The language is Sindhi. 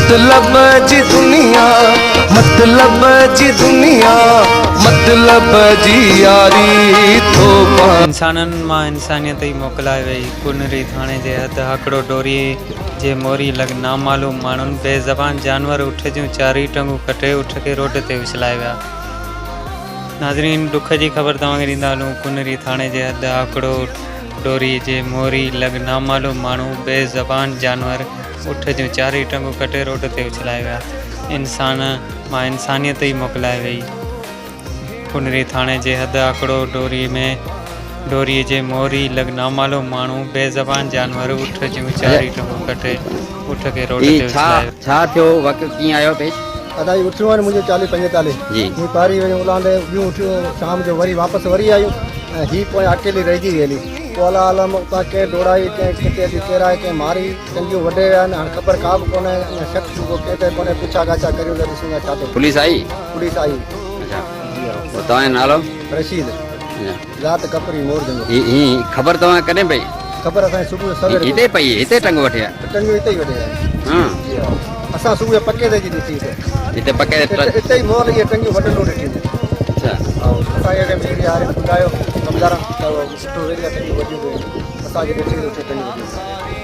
مطلب جي دنيا، مطلب جي دنيا، مطلب جي ياري ٿو پان. انسانن مان انسانيت ئي موڪلائي وئي. ڪنري ٿاڻي جي حد هاڪڙو ڍوري جي موري لڳ نامعلوم ماڻهن بي زبان جانور اٺ جون چارئي ٽنگون ڪٽي اٺ کي روڊ تي اڇلائي ويا. ناظرين ڏک جي خبر توهان کي ڏيندا هلون ڪنري ٿاڻي جي حد هاڪڙو ڍوري جي موري لڳ نامعلوم ماڻهو بي زبان جانور اٺ جون چارئي ٽنگون ڪٽي روڊ تي اڇلائي ويا. انسان مان انسانيت ئي موڪلائي وئي. ڪنري ٿاڻي جي حد آڪڙو ڍوري ۾ ڍوري جي موري لڳ نامعلوم ماڻهو بي زبان جانور اٺ جون چارئي ٽنگون ڪٽي اٺ کي روڊ هي تي ڇا اڇلائي ويا. ڇا ٿيو واقعو ڪيئن آيو پيش. ادا هي اٺيون آهن منهنجون چاليهه پنجيتاليهه جي. هي پاري ويون الاندي ٻيون اٺيون شام جو وري واپس وري آيون ۽ هي پويان اڪيلي رهجي وئي هلي. پوء الله عالم اتان ڪنهن ڊوڙائي، ڪنهن ڪتي اچي ڪيرائي، ڪنهن ماري، ٽنگيون وڍي ويا آهن، هاڻ خبر ڪا به ڪونهي، اڃا شڪ شبهو ڪنهن تي ڪونهي، پڇا ڳاڇا ڪريون ته ڏسون ٿا ڇا ٿو. پوليس آئي؟ پوليس آئي. اڇا جي ها. پوء توهان جو نالو؟ رشيد. اڇا. ذات ڪپري مور جنگو. هي هي خبر توهان کي ڪڏهن پئي؟ خبر اسان کي صبح جو سوير هتي پئي، هتي ٽنگ وٺي آيا؟ ٽنگيون هتي ئي وڍي آيا. ها. جي ها. اسان صبح جو پڪي تي اچي ڏٺي هتي. هتي پڪي تي اتي ئي مور اهي ٽنگيون وڍندو ڏٺيون. اڇا. اسان کي ڪنهن مير يارن ٻڌايو ڪمدارن ته سٺو ويلي ٽنگيون وڍيون پيون اسان کي ڏٺي ته ٽنگيون وڍيون.